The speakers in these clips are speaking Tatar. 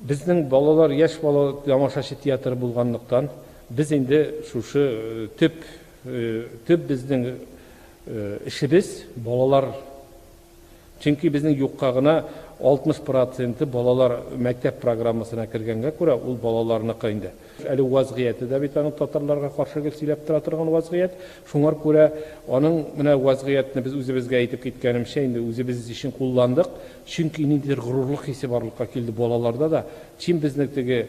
Безнең балалар, яшь бала тамашачы театры булганлыктан, без инде шушы төп төп безнең эшебез балалар. Чөнки безнең юкка гына 60 проценты балалар мәктәп программасына кергәнгә күрә, ул балаларныкы инде. Әле вазгыяте дә бит аның татарларга каршы гел сөйләп тора торган вазгыять. Шуңар күрә аның менә вазгыятьне без үзебезгә әйтеп киткәнемчә инде үзебез өчен кулландык. Чөнки ниндидер горурлык хисе барлыкка килде балаларда да. Чем безне теге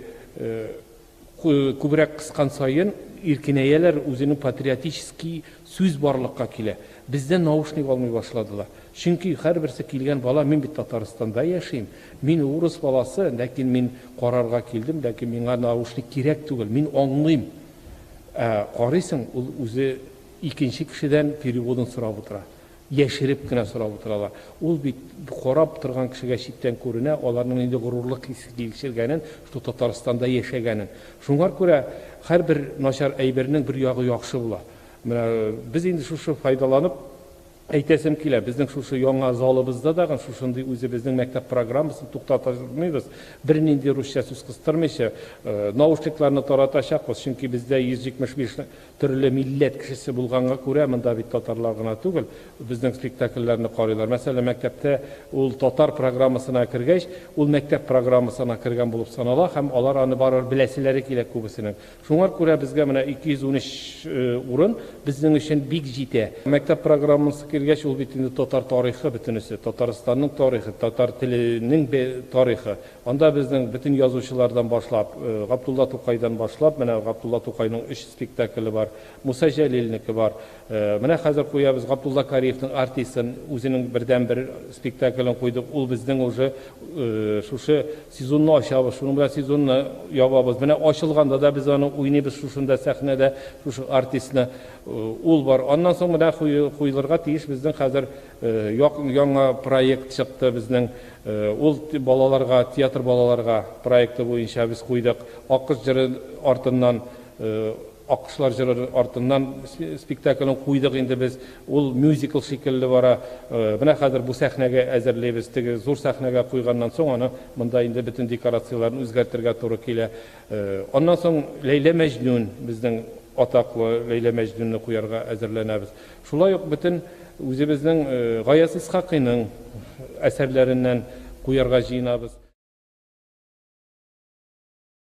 күбрәк кыскан саен иркенәяләр, үзенең патриотический сүз барлыкка килә. Бездән наушник алмый башладылар. Чөнки һәрберсе килгән бала, мин бит Татарстанда яшим, мин урыс баласы, ләкин мин карарга килдем, ләкин миңа наушник кирәк түгел, мин аңлыйм. Ә карыйсың, ул үзе икенче кешедән переводын сорап утыра. Яшереп кенә сорап утыралар. Ул бит карап торган кешегә читтән күренә, аларның нинди горурлык хисе кичергәнен, что Татарстанда яшәгәнен. Шуңар күрә һәрбер начар әйбернең бер ягы яхшы була. Менә без инде шушы файдаланып әйтәсем килә, безнең шушы яңа залыбызда дагы шушындый үзебезнең мәктәп программасын туктатмыйбыз. Бернинди русча сүз кыстырмыйча, наушникларны таратачакбыз, чөнки бездә 175 Төрле милләт кешесе булганга күрә, монда бит татарлар гына түгел, безнең спектакльләрне карыйлар. Мәсәлән, мәктәптә ул татар программасына кергәч, ул мәктәп программасына кергән булып санала һәм алар аны барыбер беләселәре килә күбесенең. Шуңар күрә безгә менә 213 урын безнең өчен бик җитә. Мәктәп программасы кергәч, ул бит инде татар тарихы бөтенесе, Татарстанның тарихы, татар теленең тарихы. Анда безнең бөтен язучылардан башлап, Габдулла Тукайдан башлап, менә Габдулла Тукайның өч спектакле бар, Муса Җәлилнеке бар. Менә хәзер куябыз Габдулла Кариевның Артистын, үзенең бердәнбер спектаклен куйдык. Ул безнең уже шушы сезонны ачабыз, шуның белән сезонны ябабыз. Менә ачылганда да без аны уйныйбыз шушында сәхнәдә, шушы Артистны. Ул бар. Аннан соң менә куелырга тиеш безнең хәзер яңа проект чыкты безнең. Ул балаларга, театр балаларга проекты буенча без куйдык. Аккош җыры артыннан, Аккошлар җыры артыннан спектаклен куйдык инде без. Ул мюзикл шикелле бара. Менә хәзер бу сәхнәгә әзерлибез. Теге зур сәхнәгә куйганнан соң аны монда инде бөтен декорацияләрен үзгәртергә туры килә. Аннан соң Ләйлә Мәҗнүн, безнең атаклы Ләйлә Мәҗнүнне куярга әзерләнәбез. Шулай ук бөтен үзебезнең Гаяз Исхакыйның әсәрләреннән куярга җыенабыз.